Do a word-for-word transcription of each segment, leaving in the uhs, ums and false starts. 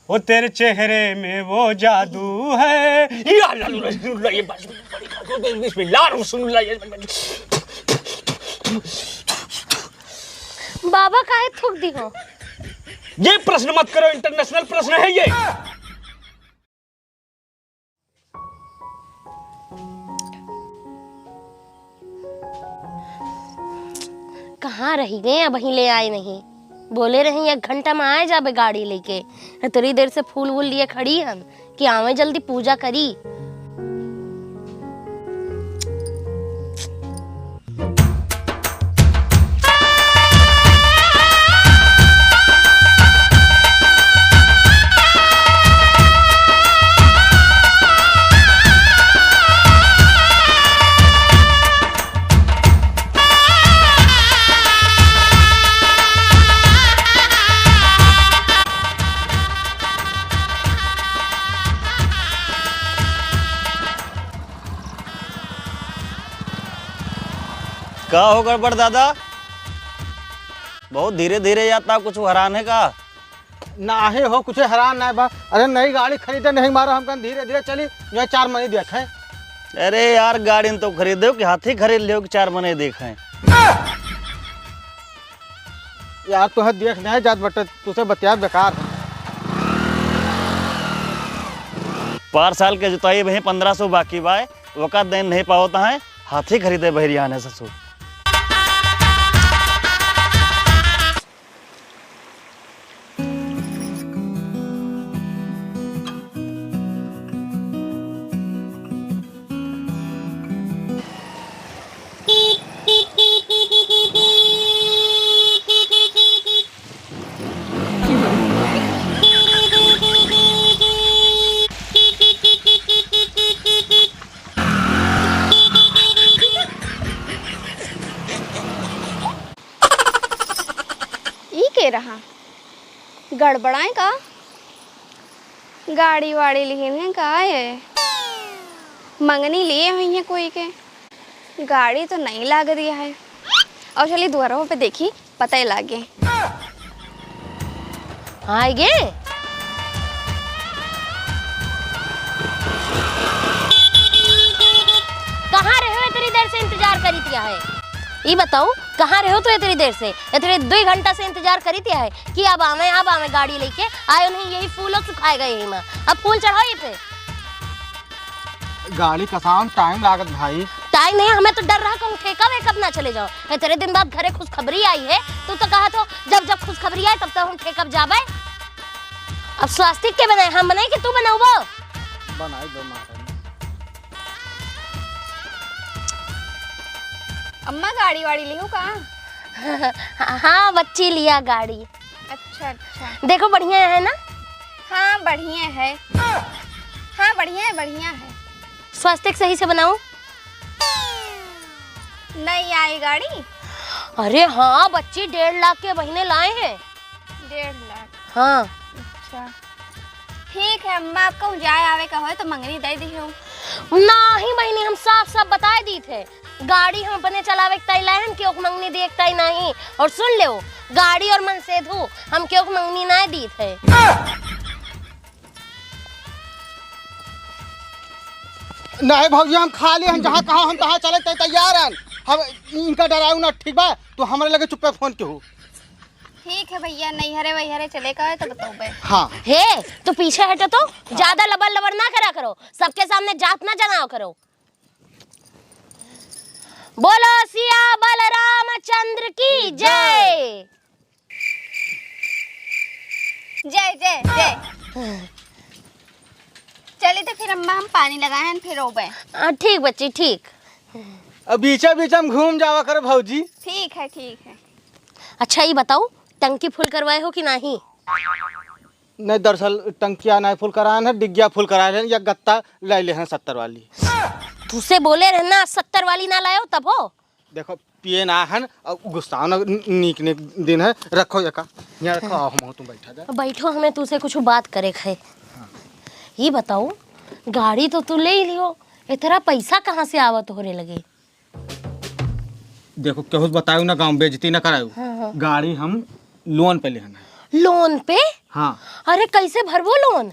वो तेरे चेहरे में वो जादू है। या अल्लाह, बिस्मिल्लाह, ये बस, बिस्मिल्लाह, बिस्मिल्लाह, ये बाबा काहे थूक दिहो? ये प्रश्न मत करो, international प्रश्न है ये। कहाँ रहि गए, अबहीं ले आए नहीं। बोले रही एक घंटा में आए जाबे गाड़ी लेके, इतनी देर से फूल वूल लिए खड़ी हन कि आवे जल्दी पूजा करी। का हो गड़बड़ दादा, बहुत धीरे धीरे जाता, कुछ हैरान है का? नाहीं हो, कुछ हैरान नाहीं बा। अरे नई गाड़ी खरीदे नहीं मारो, हम कहन धीरे धीरे चली, जो चार मने देखे। अरे यार, गाड़ी न तो खरीदे हो कि हाथी खरीद लियो कि चार मने देखे। यार, तुहे देख नहीं जात बटे, तुसे बतिया बेकार है। पार साल के जुताई वहीं पन्द्रह सौ बाकी बाय, ओका देन नहीं पावत है, हाथी खरीदे बहरियान है ससुर। ई के रहा? गड़बड़ाए का? गाड़ी वाड़ी लिहिन है का ये? मंगनी लिए हुई है कोई के? गाड़ी तो नहीं लाग दिया है। और चली दुआरों पे देखी, पता ही लागे। हाँ, आइगे। कहाँ रहे हो? इतनी देर से इंतजार करी दिया है। ई बताऊ, कहाँ रहे हो तो इतनी देर से? इतने दो घंटा से इंतजार करी दिया है कि अब आवे, अब आवे गाड़ी लेके। आयो नहीं, यही फूल और सुखाए गए यही में। अब फूल चढ़ाओ ये पे। गाड़ी कसाम टाइम लागत भाई। टाइम नहीं, हमें तो डर रहा कहूँ ठेका वेकब ना चले जाओ। इतने दिन बाद घरे खुशखबरी आई है, तू तो कहा तो जब जब खुशखबरी आए तब तब हम ठेकब जाबे। अब स्वास्तिक के बनाए, हम बनाए कि तू बनाऊ वो? बनाई दो महारानी। अम्मा गाड़ी वाड़ी लिहू का? हाँ बच्ची, लिया गाड़ी। अच्छा, अच्छा। देखो, बढ़िया है ना? हाँ, बढ़िया है। हाँ, बढ़िया है, बढ़िया है। स्वास्तिक सही से बनाओ। नहीं आई गाड़ी? अरे हाँ बच्ची, डेढ़ लाख के महीने लाए हैं। डेढ़ लाख? हाँ। अच्छा, ठीक है अम्मा, आपका जाए आवे का होए तो मंगनी दे दी हूँ। नाही बहिनी, हम साफ साफ बताए दी थे, गाड़ी हम अपने चलावे के ताई लाए हन, केहू के मंगनी दिए के ताई नाही। और सुन लेओ, गाड़ी और मनसेधु हम केहू के मंगनी नाही दीत है। नहीं भौजी, हम खाली हन, जहाँ कहा हम तहाँ चले के तैयार हन। हम इनका डराऊ ना, ठीक बा? तू हमरे लगे चुप्पे फोन के हो। ठीक है भैया, नैहरे वैहरे चले का है तो बतौबे। हाँ। हे, तू पीछे हटो तो, ज्यादा लबर लबर ना करा करो, सबके सामने जात ना जनाओ करो। बोलो सिया बलराम चंद्र की जय। जय, जय, जय। चली तो फिर अम्मा हम पानी लगाए हैं, फिर रोबे। आ, ठीक बच्ची, ठीक। अब बीचा बीचा में घूम जावा कर भौजी। ठीक है, ठीक है। अच्छा, ये बताओ, टंकी फुल करवाए हो कि नाही? नहीं, दरअसल टंकिया नहीं फुल कराए हैं, डिग्गिया फुल कराए हैं, या गत्ता ले ले हैं सत्तर वाली। तुसे बोले रहे ना, सत्तर वाली ना लायो, तब हो। देखो, पिए ना हन, और गुस्सा ना, नीक नीक दिन है, रखो एका, यहाँ रखो, आओ हम तुम बैठा जा। बैठो, हमें तुसे कुछ बात करे के है। हाँ। ये बताओ, गाड़ी तो तू ले ही लियो, इतना पैसा कहाँ से आवत हो रे लगे? देखो, केहू से बतायो ना, गाँव बेइज्जती ना करायो। हाँ, हाँ। गाड़ी हम लोन पे लेहन है। लोन पे? हाँ। अरे, कैसे भरबो लोन?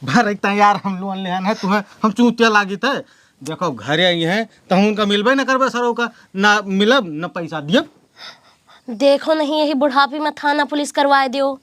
भर एक यार, हम लोन लेहन है, तुम्हें हम चूतिया लागित है। देखो, घरे आई हैं, तो हम उनका मिलबे न करबे, सरो का ना मिलब, न पैसा दियब। देखो नहीं, यही बुढ़ापी में थाना पुलिस करवाए दियो।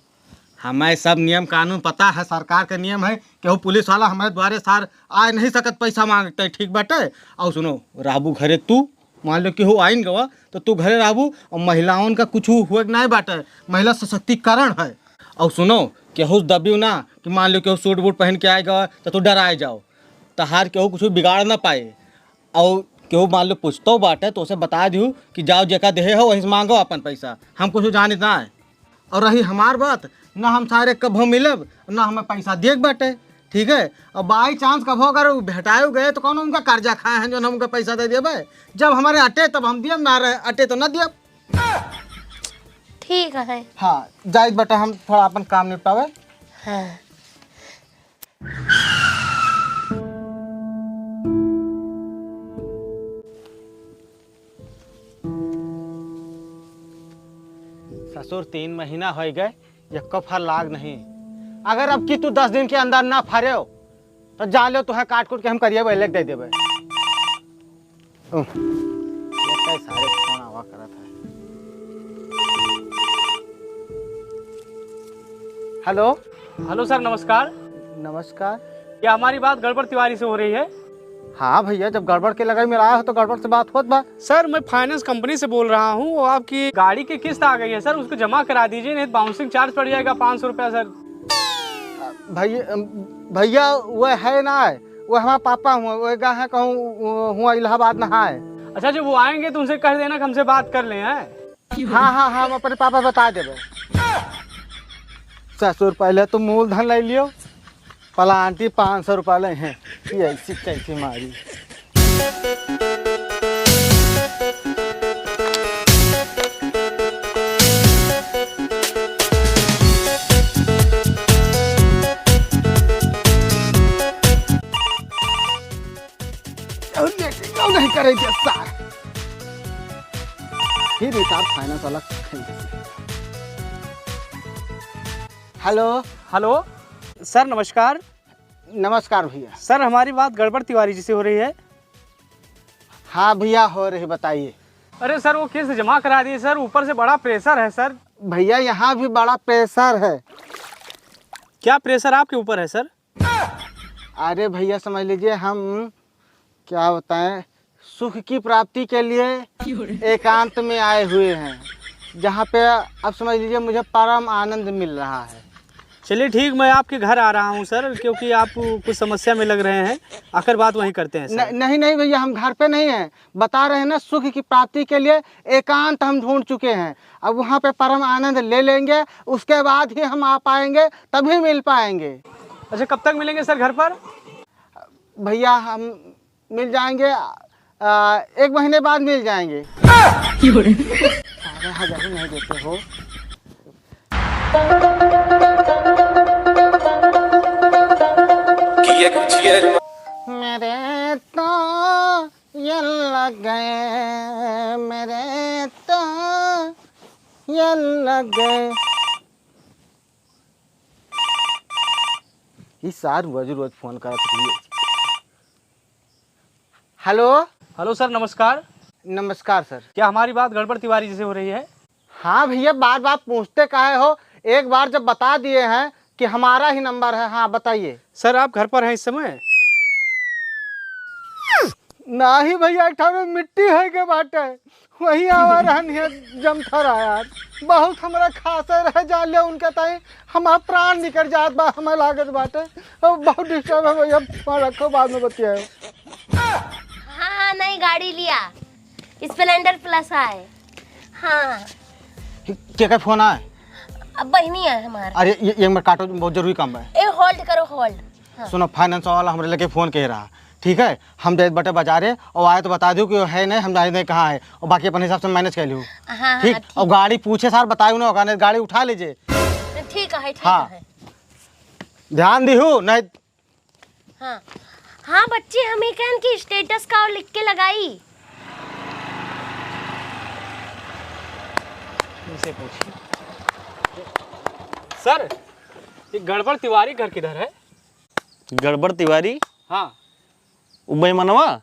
हमें सब नियम कानून पता है, सरकार का नियम है, केहू पुलिस वाला हमारे द्वारे सार आ नहीं सकत पैसा मांगते, ठीक बाटे? और सुनो, रहबू घरे तू, मान लो केहू आइन गवा, तो तू घरे रहबू, और महिलाओं का कुछ हुए के नहीं बाटे, महिला सशक्तिकरण है। और सुनो, केहू दबियो ना कि मान लो केहू सूट बूट पहन के आए गवा, तो तू डराए जाओ, तहार केहू कुछ बिगाड़ ना पाए। और केहू मान लो पूछतो बाटे, तो उसे बता दियो कि जाओ, जेका देहे हो, वहीं से मांगो अपन पैसा, हम कुछ जानित ना है। और रही हमार बात, ना हम सारे कभो मिलब, ना हमें पैसा दिए के बाटे, ठीक है? और by chance कभो अगर उ भेटाए गए, तो कौन उनका कर्जा खाए हैं जो हम उनका पैसा दे देबे? जब हमारे अटे तब हम दियब, ना रहे अटे तो ना दियब। ठीक है। हाँ, जाइत बाटे, हम थोड़ा अपन काम निपटावे। हाँ। ससुर, तीन महीना होइ गए, एको फर लाग नहीं। अगर अब की तू दस दिन के अंदर ना फरेव, तो जान लो, तुहे काट कूट के हम करिया बैलेट दे देबे। उह, ये कई सारे फोन आवा करत है। हेलो। हेलो सर, नमस्कार। नमस्कार। क्या हमारी बात गड़बड़ तिवारी से हो रही है? हाँ भैया, जब गड़बड़ के लगाई में आया हो तो गड़बड़ से बात होत बा। सर, मैं फाइनेंस कंपनी से बोल रहा हूँ, वो आपकी गाड़ी की किस्त आ गई है सर, उसको जमा करा दीजिए, नहीं तो बाउंसिंग चार्ज पड़ जाएगा पाँच सौ रुपया सर। भैया, भैया, वो है ना, वो हमारा पापा हुआ, वो गा है कहूँ, वो हुआ इलाहाबाद ना है। अच्छा, जब वो आएंगे तो उनसे कह देना कि हमसे बात कर लें, हैं? हाँ, हाँ, हाँ, हम अपने पापा बता देबे। ससुर, पहले तू मूलधन ले लियो, प्लांटी पाँच सौ रुपया ले हैं, ये ऐसी कैसी मारी। और ये क्यों नहीं करे ये सार? फिर एक आध फाइनेंस वाला खरीद। हेलो। हेलो। सर, नमस्कार। नमस्कार भैया। सर, हमारी बात गड़बड़ तिवारी जी से हो रही है? हाँ भैया, हो रही, बताइए। अरे सर, वो किस्त जमा करा दिए सर, ऊपर से बड़ा प्रेशर है सर। भैया, यहाँ भी बड़ा प्रेशर है। क्या प्रेशर आपके ऊपर है सर? अरे भैया, समझ लीजिए, हम क्या बताएं, सुख की प्राप्ति के लिए एकांत में आए हुए हैं, जहाँ पे आप समझ लीजिए मुझे परम आनंद मिल रहा है। चलिए ठीक, मैं आपके घर आ रहा हूँ सर, क्योंकि आप कुछ समस्या में लग रहे हैं, आकर बात वहीं करते हैं सर। न-, नहीं, नहीं भैया, हम घर पे नहीं हैं, बता रहे हैं ना, सुख की प्राप्ति के लिए एकांत हम ढूंढ चुके हैं। अब वहाँ पे परम आनंद ले लेंगे, उसके बाद ही हम आ पाएंगे, तभी मिल पाएंगे। अच्छा, कब तक मिलेंगे सर घर पर? भैया, हम मिल जाएंगे, आ, एक महीने बाद मिल जाएंगे। सारे हजार ही नहीं देते हो। मेरे तो ये लग गए, मेरे तो ये लग गए। ई सार रोज रोज फोन करत रही। हेलो। हेलो सर, नमस्कार। नमस्कार सर। क्या हमारी बात गड़बड़ तिवारी जी से हो रही है? हाँ भैया, बार बार पूछते काहे हो? एक बार जब बता दिए हैं कि हमारा ही नंबर है। हाँ, बताइए। सर, आप घर पर हैं इस समय? नाही भैया, एक ठो मिट्टी है के बाटे, वही आवा रहन है जमथरा यार। बहुत हमरा खासे रहे, जान ले उनके ताई हमार प्राण निकल जात बा, हमें लागत बाटे। अब बहुत डिस्टर्ब है भैया, फोन रखो, बाद में बतियाओ। हाँ, हाँ, नहीं, गाड़ी लिया, स्प्लेंडर प्लस है। हाँ। के का फोन आए? अब बहिनी है हमार। अरे, ये, ये मैं काटो, बहुत जरूरी काम है। ए, होल्ड करो, होल्ड। हाँ। सुनो, फाइनेंस वाला हमरे लगे फोन कह रहा, ठीक है? हम जाइत बाटे बाजारे और आए तो बता दो कि वो है नहीं, हम जाने नहीं कहाँ है, और बाकी अपने हिसाब से मैनेज कर लियो। हाँ, हाँ, ठीक? ठीक। और गाड़ी पूछे सार बतायो ना होगा, नहीं गाड़ी उठा लीजिए। ठीक है, ठीक हाँ। है। ध्यान दिहू, नहीं। हाँ। हाँ बच्ची, हम ही कहन कि स्टेटस का और लिख के लगाई। इनसे पूछिए। सर, ये गड़बड़ तिवारी घर किधर है? गड़बड़ तिवारी? हाँ। वो बेईमानवा?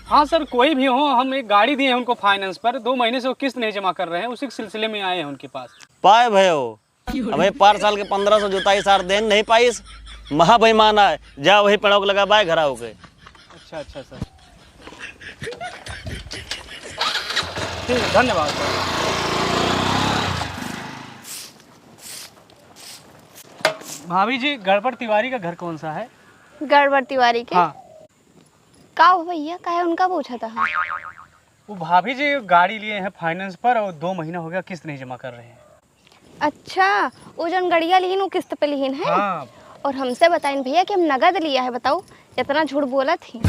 हाँ सर, कोई भी हो, हम एक गाड़ी दिए हैं उनको फाइनेंस पर, दो महीने से वो किस्त नहीं जमा कर रहे हैं, उसी के सिलसिले में आए हैं उनके पास। पाए भयो, अबे पार साल के पन्द्रह सौ जुताई सार देन नहीं पाइस, महा बेईमान आए। जा वही पेड़ों को लगा बाय घरा होके। अच्छा, अच्छा सर। ठीक है, धन्यवाद सर। भाभी जी, गड़बड़ तिवारी का घर कौन सा है? गड़बड़ तिवारी के? हाँ। का हो भैया, काहे उनका पूछत है? वो भाभी जी गाड़ी लिए हैं फाइनेंस पर और दो महीना हो गया किस्त नहीं जमा कर रहे हैं। अच्छा, वो जौन गड़िया लिहिन, वो किस्त पे लिहिन है? हाँ। और हमसे बताइन भैया कि हम नगद लिया है, बताओ, इतना झूठ बोलत ही।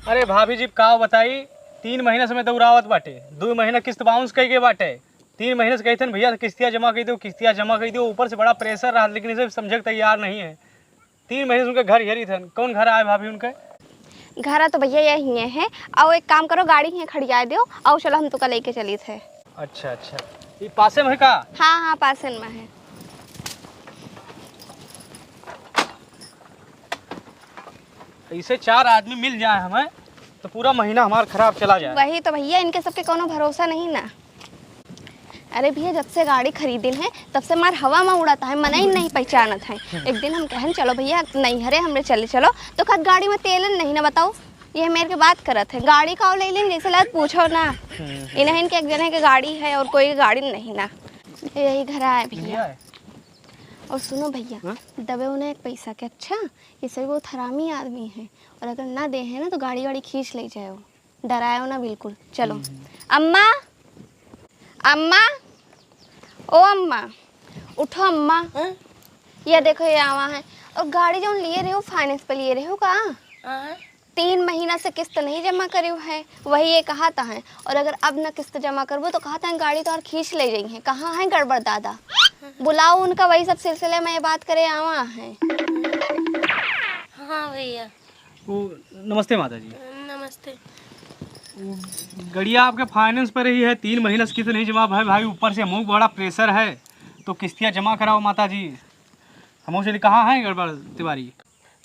अरे भाभी जी, का बताई, तीन महीना से मैं दौड़ावत बाटे, दो महीना किस्त बाउंस कई गए बाटे, तीन महीना से कहित हन, "भैया, किस्तिया जमा कई दो, किस्तिया जमा कई दो।" ऊपर से बड़ा प्रेशर रहा, लेकिन इसे समझे के तैयार नहीं है। तीन महीने से उनके घर हेरी थन। कौन घर आए भाभी उनके? घर तो भैया यही है, और एक काम करो, गाड़ी ही खड़िया दो, और चलो हम तुका लेके चली थे। अच्छा, अच्छा, ये पासे में है का? हाँ, हाँ, पासे में है। ऐसे चार आदमी मिल जाए हमें, तो पूरा महीना हमार खराब चला जाए। वही तो भैया, इनके सबके कोनो भरोसा नहीं ना। अरे भैया, जब से गाड़ी खरीदिन है, तब से मार हवा में उड़त है, मनई नहीं पहचानत है। एक दिन हम कहन, "चलो भैया, नैहरे हमरे चले चलो," तो कहत, "गाड़ी में तेल नहीं ना, बताओ।" ये मेरे के बात करत है, गाड़ी का ले लेन, जैसे लग पूछो ना। हम्म। इन्हें इनके एक जने के गाड़ी है और कोई गाड़ी नहीं ना। यही घर आए भैया। भैया है। और सुनो भैया, हाँ? दबे उन्हें एक पैसा के, अच्छा, ये सही बहुत हरामी आदमी है, और अगर ना दे है ना तो गाड़ी वाड़ी खींच ले जाए। डरायो ना बिल्कुल। चलो। हम्म। अम्मा, अम्मा, ओ अम्मा, उठो अम्मा। हाँ? ये देखो, ये आवा है। और गाड़ी जौन लिए रहे हो, फाइनेंस पे लिए रहे हो का? हाँ। तीन महीना से किस्त नहीं जमा करी है, वही ये कहा था है। और अगर अब न किस्त जमा करबो तो कहा था गाड़ी तो और खींच ले जाई है। कहाँ है गड़बड़ दादा? बुलाओ उनका, वही सब सिलसिले में ये बात करे आवा है। हाँ भैया। वो, नमस्ते माता जी। नमस्ते। वो, गड़िया आपके फाइनेंस पर ही है, तीन महीना से किस्त नहीं जमा भाई, भाई ऊपर से हमहू बड़ा प्रेशर है, तो किस्तियाँ जमा कराओ माता जी। हमहू से कहाँ है गड़बड़ तिवारी?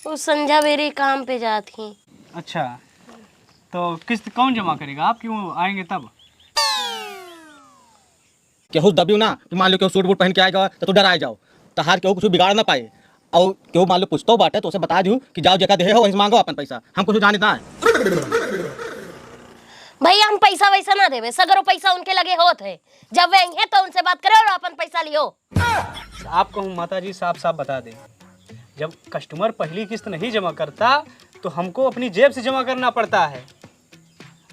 वो संझा बेरी काम पे जात ही। अच्छा, तो किस्त कौन जमा करेगा? आप क्यों आएंगे तब? केहू दबियो ना कि मान लो केहू सूट बूट पहन के आएगा तो तू डराए जाओ, तहार केहू कुछ बिगाड़ ना पाए। और केहू मान लो पूछतो बाटे तो उसे बता दियो कि जाओ जेका देहे हो वहीं से मांगो अपन पैसा, हम कुछ जाने ना है। भैया हम पैसा वैसा ना देवे, सगरो पैसा उनके लगे होत है, जब वे अइहें तो उनसे बात करे और अपन पैसा लियो। आपको हम माता जी साफ साफ बता दें, जब कस्टमर पहली किस्त नहीं जमा करता तो हमको अपनी जेब से जमा करना पड़ता है।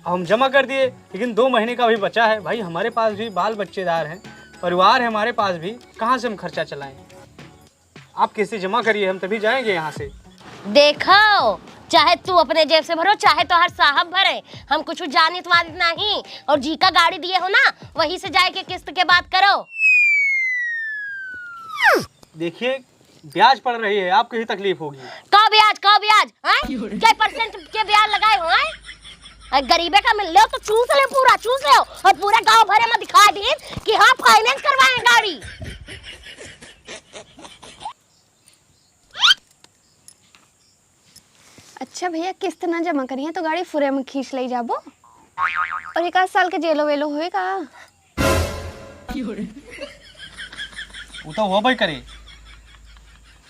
अब हम जमा कर दिए, लेकिन दो महीने का अभी बचा है। भाई, हमारे पास भी बाल बच्चेदार हैं, परिवार है हमारे पास भी, कहाँ से हम खर्चा चलाएं? आप किस्तें जमा करिए, हम तभी जाएंगे यहाँ से। देखो, चाहे तू अपने जेब से भरो, चाहे तोहर साहब भरे, हम कुछ जानित वानित नहीं। और जी का गाड़ी दिए हो ना, वही से जाए के किस्त के बात करो। देखिए, ब्याज पड़ रही है, आपको ही तकलीफ होगी। का ब्याज, का ब्याज, हैं? कै परसेंट के ब्याज लगाए हो, हैं? अरे गरीबे का मिल लो तो चूस ले, पूरा चूस ले, और पूरे गांव भरे में दिखा दी कि हाँ, फाइनेंस करवाए गाड़ी। अच्छा भैया, किस्त ना जमा करिए तो गाड़ी फुरे में खींच ले जाबो। और एक आध साल के जेलो वेलो होए का? वो तो होबे करे।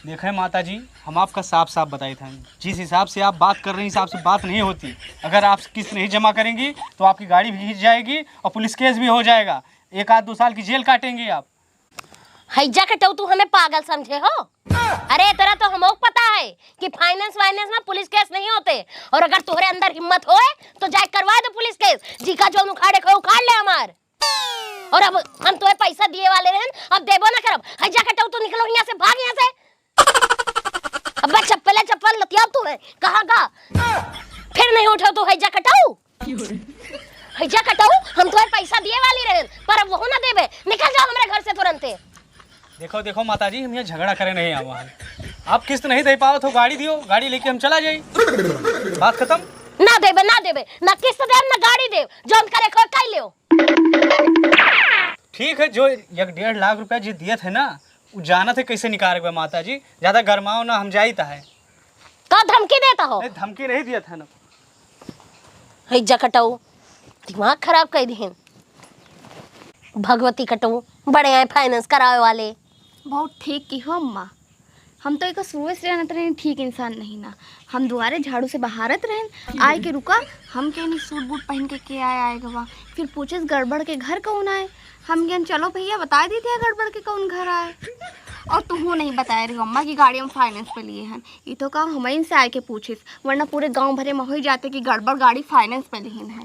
देखें माता जी, हम आपका साफ साफ बताए थे, जिस हिसाब से आप बात कर रही हैं, हिसाब से बात नहीं होती। अगर आप किस्त नहीं जमा करेंगी तो आपकी गाड़ी भी खींच जाएगी और पुलिस केस भी हो जाएगा। एक आध दो साल की जेल काटेंगे आप। हैजा कटऊ, तू हमें पागल समझे हो? अरे, तेरा तो हमोक पता है कि फाइनेंस वाइनेंस में पुलिस केस नहीं होते, और अगर तोहरे अंदर हिम्मत होए तो जाए करवा दे पुलिस केस। जी का जौन उखाड़े को उखाड़ ले हमार। और अब हम तोहे पैसा दिए वाले रहन, अब देबो ना करब। हैजा कटऊ, तू निकलो यहाँ से, भाग यहाँ से। अब्बा चप्पले चप्पल लतियाब तू है, कहाँ का? फिर नहीं उठो तू हैजा कटऊ। हैजा कटऊ, हम तोहे पैसा दिए वाली रहन, पर अब वहू ना देबे। निकल जाओ हमरे घर से तुरंते। देखो, देखो माता जी, हम यहाँ झगड़ा करे नहीं आवा है। आप किस्त नहीं दे पाओ तो गाड़ी दियो, गाड़ी लेके हम चला जाई। बात खत्म। ना देबे, ना देबे, ना किस्त देब, ना गाड़ी देब, जौन करे को कर लियो। ठीक है, जो एक डेढ़ लाख रुपया जी दिए थे ना, उ जानत है कैसे निकारे के बा, माता जी, ज्यादा गरमाओ ना, हम जाइत है। का धमकी देता हो? नहीं, धमकी नहीं दिया था ना। है जकटऊ, दिमाग खराब कर दिहिन। भगवती कटऊ, बड़े आए फाइनेंस करावे वाले। बहुत ठीक की हो अम्मा, हम तो एक शुरू से जानत रहे ठीक इंसान नहीं ना। हम दुआरे झाड़ू से बहारत रहेन, आए के रुका, हम कहनी सूट बूट पहन के के आए, आए गवा। फिर पूछे गड़बड़ के घर कौन आए, हम कहन चलो भैया बता देते हैं गड़बड़ के कौन घर आए। और तुहू नहीं बताए रही अम्मा की गाड़ी हम फाइनेंस पे लिए हैं। ये तो काम हम इनसे आए के पूछिस, वरना पूरे गांव भरे में हो ही जाते कि गड़बड़ गाड़ी फाइनेंस पे लिहिन है।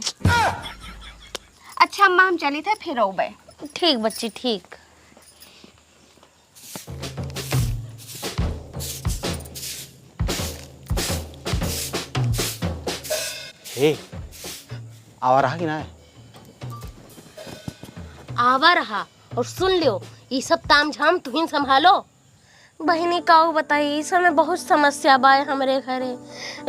अच्छा अम्मा, हम चली थे, फिर रोबे। ठीक बच्ची, ठीक। हे, आवा रहा कि ना? आवा रहा। और सुन लियो, ई सब ताम झाम तुहिन संभालो। बहिनी, काऊ बताई, इस समय बहुत समस्या बाय हमरे घरे।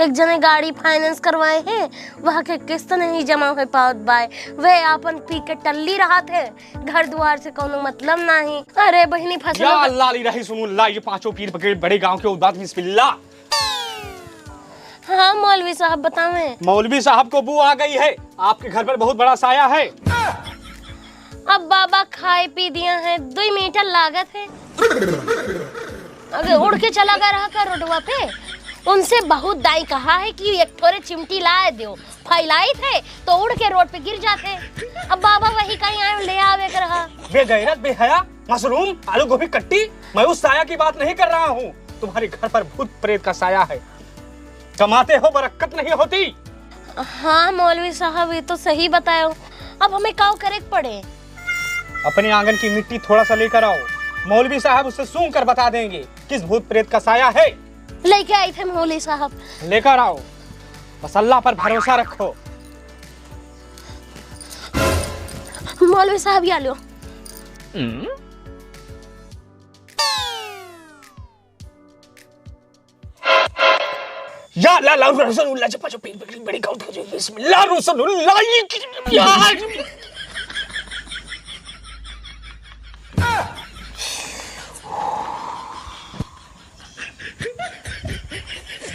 एक जने गाड़ी फाइनेंस करवाए हैं, वह के किस्त नहीं जमा हो पावत बाय, वह आपन पी के टल्ली रहत है, घर दुआर से कौनो मतलब नहीं। अरे बहिनी, फसल या अल्लाह अली रही सुनुल्लाह, ये पांचों पीर बड़े, बड़े गांव के उदात बिस्मिल्लाह। हाँ मौलवी साहब, बतावें। मौलवी साहब को बू आ गई है, आपके घर पर बहुत बड़ा साया है। अब बाबा खाए पी दिया है, दुई मीटर लागत है। अगर उड़ के चला गया रहा का रोडवा पे, उनसे बहुत दाई कहा है कि एक ठोरे चिमटी लाए दो, फैलाई थे तो उड़ के रोड पे गिर जाते। अब बाबा वही कहीं आए ले आवे के रहा। बेगैरत, बेहया, मशरूम, आलू गोभी कट्टी, मैं उस साया की बात नहीं कर रहा हूँ। तुम्हारे घर पर भूत प्रेत का साया है। कमाते हो, बरकत नहीं होती। हाँ मौलवी साहब, ये तो सही बताए हो। अब हमें काव करे के पड़े? अपने आंगन की मिट्टी थोड़ा सा लेकर आओ। मौलवी साहब उससे सूंघ कर बता देंगे किस भूत प्रेत का साया है। लेके आई थे मौलवी साहब। लेकर आओ, बस अल्लाह पर भरोसा रखो। मौलवी साहब, या लो। या अल्लाह, अल्लाह रसूलुल्लाह, जब पाछो पीर बकरी बड़ी गाउत हो जाए, बिस्मिल्लाह रसूलुल्लाह, ये की, या।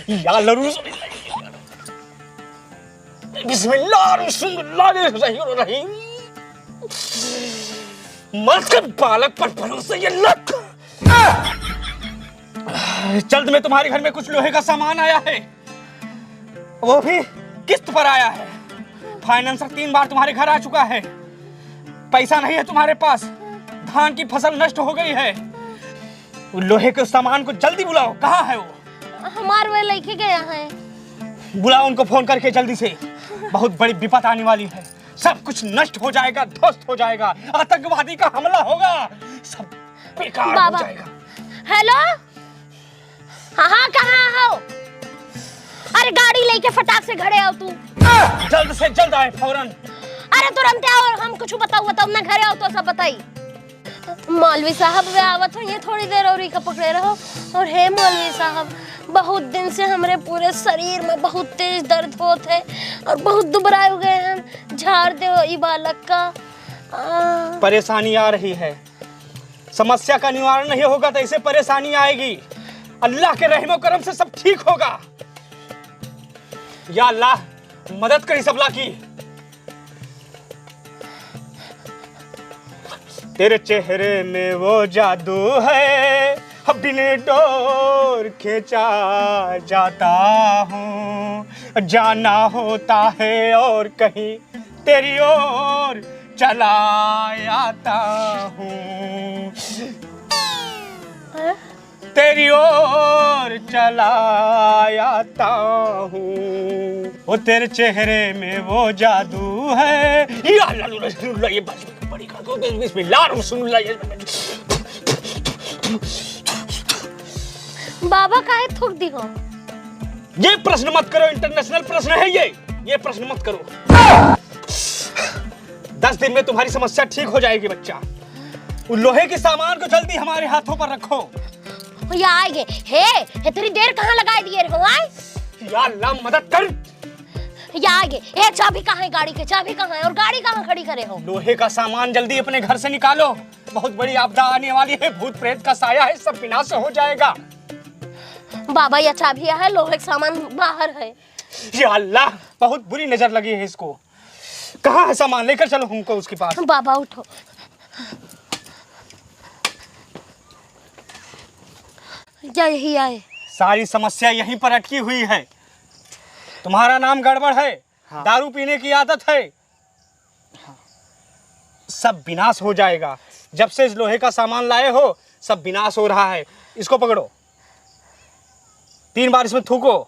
या अल्लाह रसूलुल्लाह, बिस्मिल्लाह रसूलुल्लाह, रहीम। मत कर बालक पर भरोसा, ये लक। जल्द में तुम्हारे घर में कुछ लोहे का सामान आया है, वो भी किस्त पर आया है। फाइनेंसर तीन बार तुम्हारे घर आ चुका है, पैसा नहीं है तुम्हारे पास, धान की फसल नष्ट हो गई है। वो लोहे के सामान को जल्दी बुलाओ, कहाँ है वो? हमार वे लेके गया है। बुलाओ उनको फोन करके जल्दी से, बहुत बड़ी विपत आने वाली है, सब कुछ नष्ट हो जाएगा, ध्वस्त हो जाएगा, आतंकवादी का हमला होगा, सब बेकार हो बाबा। जाएगा। हेलो, हाँ, हाँ, कहाँ हो? अरे गाड़ी लेके फटाक से घरे आओ तू। जल्द से जल्द आए, फौरन। अरे तुरंत आओ, हम कुछ बताओ, बताओ ना, घरे आओ तो सब बताई। मौलवी साहब वे आवत हो, ये थोड़ी देर और इका पकड़े रहो। और हे मौलवी साहब, बहुत दिन से हमरे पूरे शरीर में बहुत तेज दर्द होत है और बहुत दुबराए हो गए हैं। झाड़ दे हो ई बालक का। आ। परेशानी आ रही है, समस्या का निवारण नहीं होगा तो ऐसे परेशानी आएगी। अल्लाह के रहमो करम से सब ठीक होगा। या अल्लाह, मदद करी सबला की। तेरे चेहरे में वो जादू है, बिन डोर खींचा जाता हूँ। जाना होता है और कहीं तेरी ओर चला आता हूँ। हाँ? तेरी ओर चला आता हूँ, वो तेरे चेहरे में वो जादू है। या अल्लाह, रसूलुल्लाह, ये बस बड़ी कर दो, बिस्मिल्लाह, रसूलुल्लाह, ये बाबा काहे थूक दी हो? ये प्रश्न मत करो, इंटरनेशनल प्रश्न है ये, ये प्रश्न मत करो। दस दिन में तुम्हारी समस्या ठीक हो जाएगी बच्चा। उन लोहे के सामान को जल्दी हमारे हाथों पर रखो। या आए गे। हे, हे, तेरी देर कहाँ लगाए दिए रहो, आए? या अल्लाह, मदद कर। या आगे, ए, चाबी कहाँ है गाड़ी के? चाबी कहाँ है? और गाड़ी कहाँ खड़ी करे हो? लोहे का सामान जल्दी अपने घर से निकालो, बहुत बड़ी आपदा आने वाली है, भूत प्रेत का साया है, सब विनाश हो जाएगा। बाबा, या चाबी है, लोहे का सामान बाहर है। या अल्लाह, बहुत बुरी नजर लगी है इसको। कहाँ है सामान? लेकर चलो हमको उसके पास। बाबा, उठो। या यही आए। सारी समस्या यहीं पर अटकी हुई है। तुम्हारा नाम गड़बड़ है, हाँ। दारू पीने की आदत है, सब विनाश हो जाएगा। जब से इस लोहे का सामान लाए हो, सब विनाश हो रहा है। इसको पकड़ो, तीन बार इसमें थूको।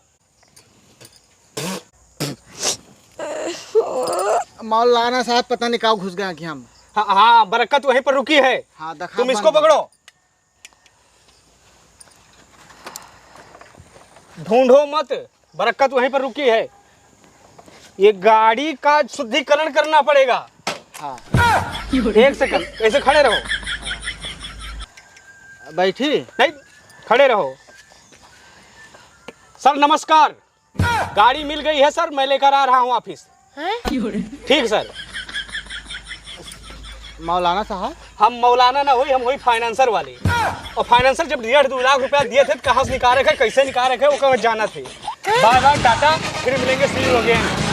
मौलाना साहब, पता नहीं का घुस गया कि हम। हाँ, हाँ, बरकत वहीं पर रुकी है। हाँ, दखा तुम इसको बंद। पकड़ो, ढूंढो मत, बरकत वहीं पर रुकी है। ये गाड़ी का शुद्धिकरण करना पड़ेगा। हाँ। एक सेकंड, ऐसे खड़े रहो। बैठी? नहीं, खड़े रहो। सर, नमस्कार। गाड़ी मिल गई है सर, मैं लेकर आ रहा हूँ ऑफिस। हैं? ठीक सर। मौलाना साहब? हम मौलाना ना हुई, हम हुई फाइनेंसर वाली। और फाइनेंसर जब डेढ़ दो लाख रुपया दिए थे, तो कहाँ से निकाले थे, कैसे निकाले थे, वो कहाँ जाना थे। बाय बाय टाटा, फिर मिलेंगे, see you again।